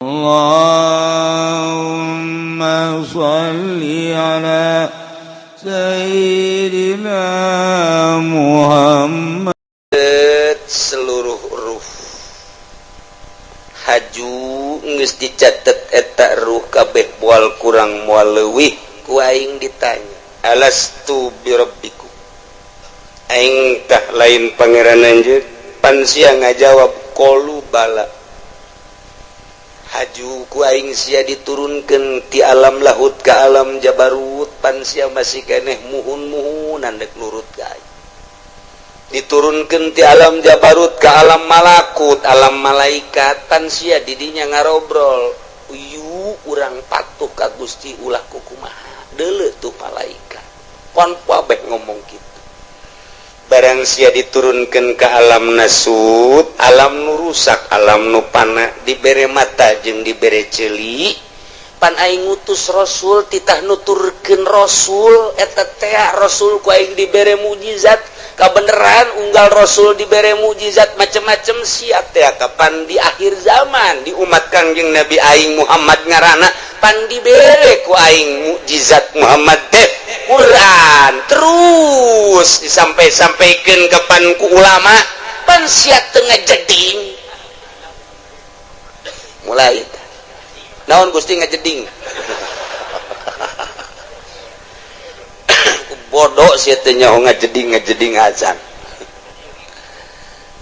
Allahumma shalli ala Sayyidina Muhammad. Seluruh ruh haju geus dicatet eta ruh kabeh moal kurang moal leuwih. Ku aing ditanya, alastu birabbikum, aing tah lain pangeran anjeun? Pan sia ngajawab qalu bala. Haju ku aing sia diturunkeun ti alam lahut ke alam jabarut, pan sia masih keneh muhun-muhunan dek nurut ka aing. Diturunkeun ti alam jabarut ke alam malakut, alam malaikat, pan sia didinya ngarobrol, uyu urang patuh ka Gusti ulah kukumaha, deuleu tuh malaikat pon kabeh ngomong kitu. Barang sia diturunkan ke alam nasut, alam nu rusak, alam nu pana, dibere mata jeung dibere ceuli, pan aing ngutus rasul, titah nuturkeun rasul eta teh rasul ku aing dibere mukjizat kabeneran. Unggal rasul dibere mukjizat macem-macem, sia teh kapan di akhir zaman di umat Kangjeng Nabi aing Muhammad ngaranna, pan dibere ku aing mukjizat Muhammad teh Quran, terus disampai-sampaikan kapan ku ulama, pan sia teu ngajeding. Mulai naon Gusti ngajeding, bodoh sia teh nyaho ngajeding ngajeding acan.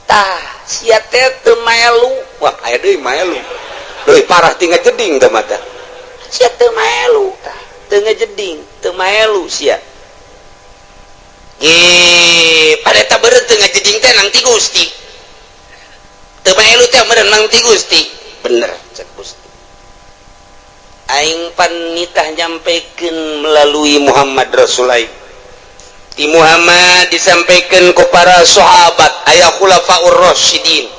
Tah sia teh teu maelu, wah aya deui maelu leuwih parah ti ngajeding teh mata sia teu maelu. Tah teu ngajeding teu maelu sia ge pada eta beureut teu ngajeding teh nang ti Gusti, teu maelu teh meureun nang ti Gusti. Bener cek Gusti, aing pan nitah nyampaikan melalui Muhammad Rasul aing. Di Muhammad disampaikan ke para sahabat, aya khulafaur rasyidin.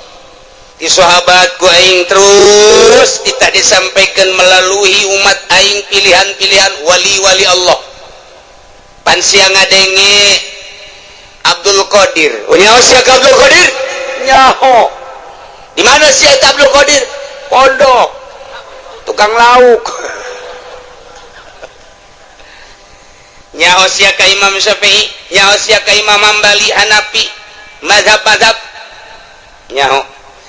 Di sahabat ku aing terus kita disampaikan melalui umat aing pilihan-pilihan wali-wali Allah. Pan sia ngadenge Abdul Qadir. Oh, nyaho sia ka Abdul Qadir? Nyaho. Di mana sia eta Abdul Qadir? Pondok. Tukang lauk. Nyaho sia ka Imam Syafi'i, nyaho sia ka Imam Hambali, Hanafi, mazhab-mazhab. Nyaho.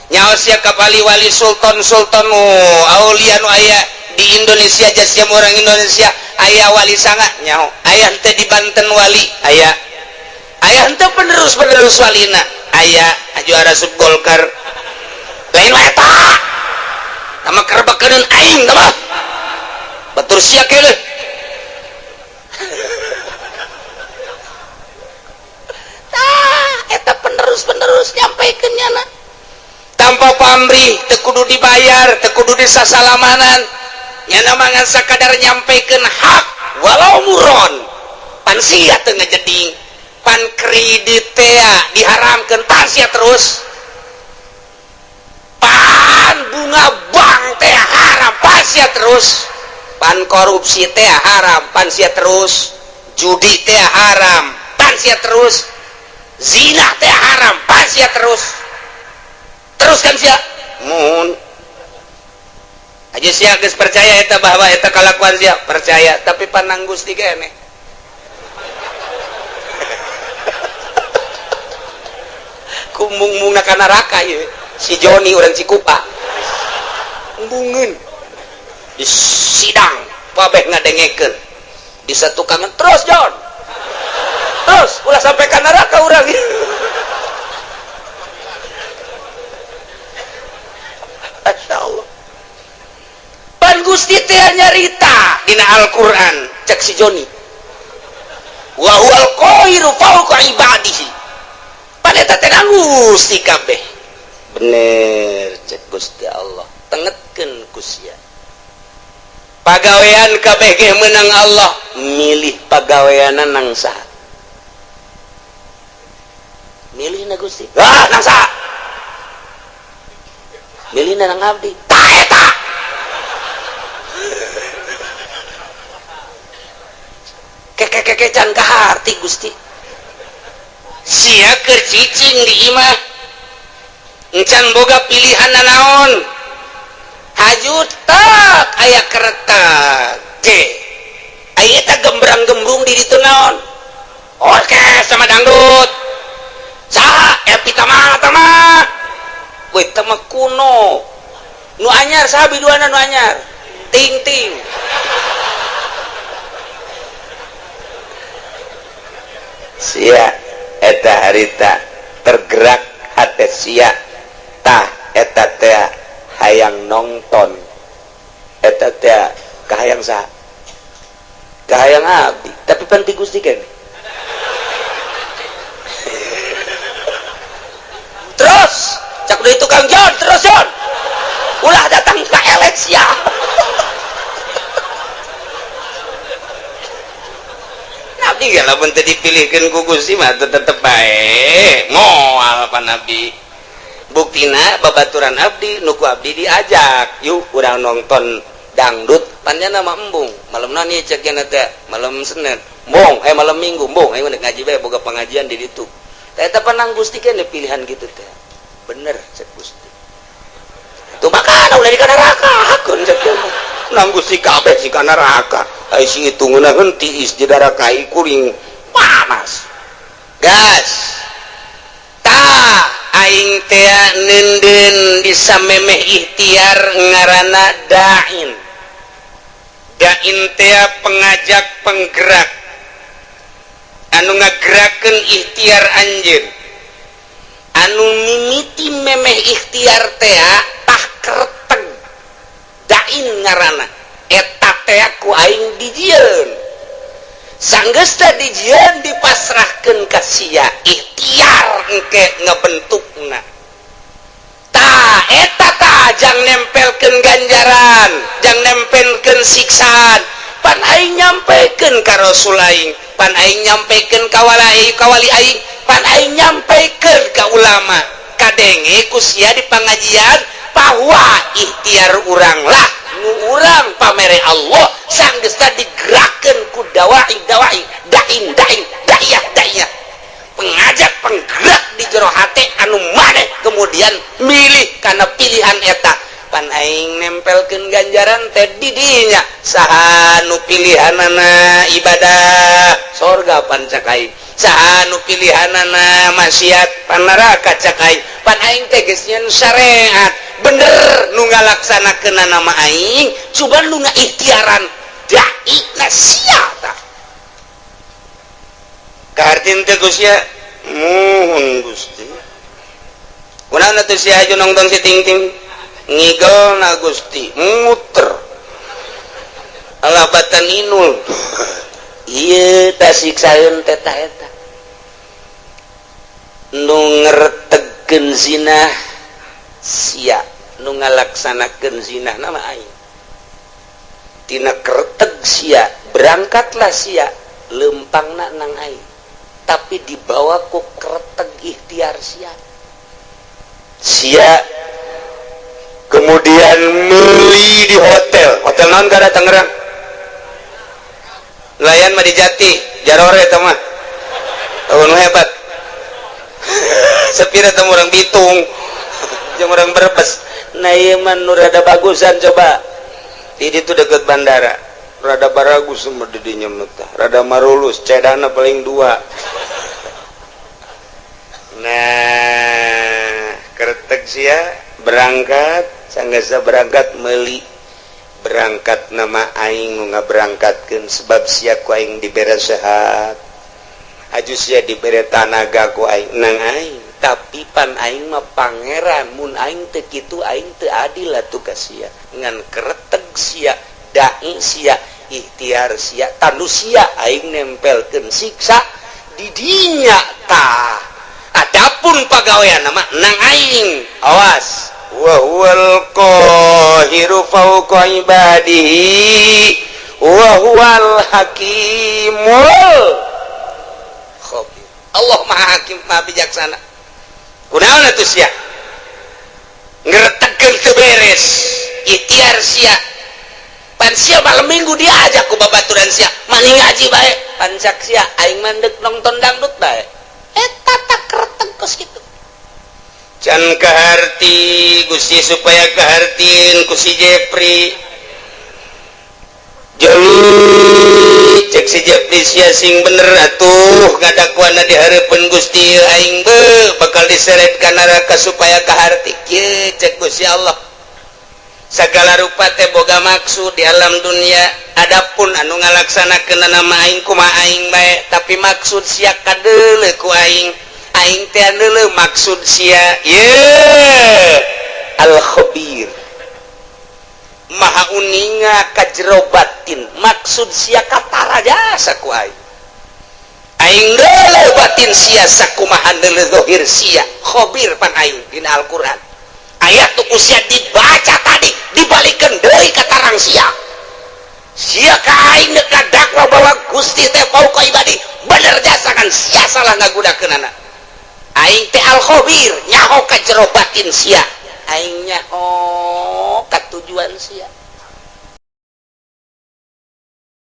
Nyaho sia ka wali-wali sultan-sultan aulia nu aya di Indonesia, jasiam orang Indonesia aya wali sanga nyaho. Aya henteu di Banten wali, aya. Aya henteu penerus-penerus walina, aya juara sub Golkar. Lain wae eta. Tama kerbakeun aing tama. Batur sia keuleuh. Tah eta penerus-penerus nyampaikeun nyana. Tanpa pamrih, teu kudu dibayar, teu kudu disasalamanan. Nyana mah ngan sakadar nyampaikeun hak walau muron. Pan sia teu ngajeding, pan kredit teh diharamkeun, pan sia terus. Pan bunga bank teh haram, pan sia terus. Pan korupsi teh haram, pan sia terus. Judi teh haram, pan sia terus. Zina teh haram, pan sia terus. Terus kan sia mun aja sia geus percaya eta bahwa eta kalakuan sia percaya, tapi panang Gusti keneh. Kumbung-mungna ka neraka ieu si Joni urang Cikupa. Embungeun di sidang kabeh ngadengekeun di satukangan terus John, terus ulah sampai ka neraka urang. Masya Allah. Pan Gusti teh nyarita dina Al-Qur'an cek si Joni, wa huwal qahiru fawqa ibadihi. Pan eta teh Gusti kabeh. Bener cek Gusti Allah, tengetkeun ku sia. Pagawean kabeh ge meunang Allah, milih pagaweanna nang saha? Milih na Gusti. Wah, nang saha? Milih na nang abdi. Tah eta. Keke-keke can kaharti Gusti. Sia keur cicing di imah. Encan boga pilihan nanaon. Haju tak aya keretak G aya eta gembrang-gembrung di ditu naon? Orkes sama dangdut. Saha Epi Tama tama. Weh tama kuno. Nu anyar saha biduana nu anyar? Ting-ting. Sia eta harita tergerak hate sia tah eta teh hayang nonton eta teh kahayang saha? Kahayang abdi tapi pan ti Gusti keneh. Terus cak deui tukang John terus John ulah datang ka elek sia. Nabi ge lamun teu dipilihkeun ku Gusti mah tetep bae moal pan abdi. Buktina babaturan abdi nu ku abdi diajak yuk urang nonton dangdut panjana mah embung malamna nih cek teh malam Senin embung malam Minggu embung ayo ngaji bae boga pengajian di ditu. Eta panang Gusti keneh pilihan gitu teh bener cek Gusti tuh makana ulah di kana neraka hakun cek nang Gusti kabeh si kana neraka ai si itu ngeunaheun tiis di neraka kuring panas gas tah aing teh neundeun bisa memeh ikhtiar ngaranna da'in. Da'in teh pengajak penggerak anu ngagerakeun ikhtiar anjeun anu mimiti memeh ikhtiar teh tah kerteg da'in ngaranna eta teh ku aing dijieun sanggeus teh dijieun dipasrahkeun ka sia ikhtiar engke ngabentukna tah eta tah jang nempelkeun ganjaran jang nempelkeun siksaan pan aing nyampekeun ka rasul aing pan aing nyampekeun ka wali aing pan aing nyampekeun ka ulama kadenge ku sia di pangajian bahwa ikhtiar urang lah nu urang pamere Allah sanggeus digerakkeun ku dawai dawai da'in da'in da'iyah da'iyah pengajak penggerak di jero hate anu maneh kemudian milih karena pilihan eta pan aing nempelkeun ganjaran teh di dinya saha nu pilihanana ibadah sorga pan cak aing saha nu pilihanana maksiat pan neraka cak aing pan aing teh geus nyeun syariat bener nu ngalaksanakeunana mah aing cuman nu ngaikhtiaran dai na sia tah kahartin teh Gusti muhun Gusti kunaon atuh sia aju nongton si ting-ting ngigel na Gusti muter alabatan inul ieu tah siksaeun teh tah eta nu ngertegkeun zina sia nu ngalaksanakeun zina nama aing tina kerteg sia berangkatlah sia lempangna nang aing tapi dibawa ku kerteg ikhtiar sia sia kemudian meli di hotel hotel naon kada Tangerang layan mah di Jati jarore eta mah nu hebat sepira teh urang Bitung jeung urang Brebes nah ieu mah nu rada bagusan coba di ditu deket bandara rada baragus mah di dinya mah rada marulus cedana paling dua nah kerteg sia berangkat sanggasa berangkat meuli berangkat nama aing nu ngaberangkatkeun sebab sia ku aing dibere sehat aju sia dibere tanaga ku aing nang aing tapi pan aing mah pangeran mun aing teu kitu aing teu adil atuh ka sia ngan kereteg sia dai sia ikhtiar sia tanu sia aing nempelkeun siksa di dinya tah adapun pagawean mah nang aing awas wa huwal qahiru fawqa ibadihi wa huwal hakimul khabir. Allah Maha Hakim Maha Bijaksana. Kunaon atuh sia ngeretegkeun teu beres ikhtiar sia pan sia malam minggu diajak ku babaturan sia mani ngaji bae pancak sia aing mah deuk nonton dangdut bae eta tak kereteg kos kitu. Can kaharti Gusti, supaya kahartieun ku si Jepri. Jeli, cek si Jepri, sia sing bener atuh ngadakuana di hareupeun Gusti, aing be bakal diseret ka neraka supaya kaharti. Kieu cek Gusti Allah, segala rupa teh boga maksud di alam dunia. Adapun anu ngalaksanakeun nama aing kumaha aing bae, tapi maksud sia kadeuleu ku aing. Aing teh deuleu maksud sia. Ye al khabir, maha uninga ka jero batin. Maksud sia katara jasa ku aing. Aing deuleu batin sia sakumaha deuleu zahir sia. Khabir pan aing. Dina Al-Qur'an ayat tuh usia dibaca tadi dibalikan deui ka tarang sia. Sia ka aing dakwa bahwa Gusti teh fauqa ibadi, bener jasa kan sia salah ngagunakeunana. Aing teh al khabir, nyaho ka jero batin sia, aing nyaho ka tujuan sia.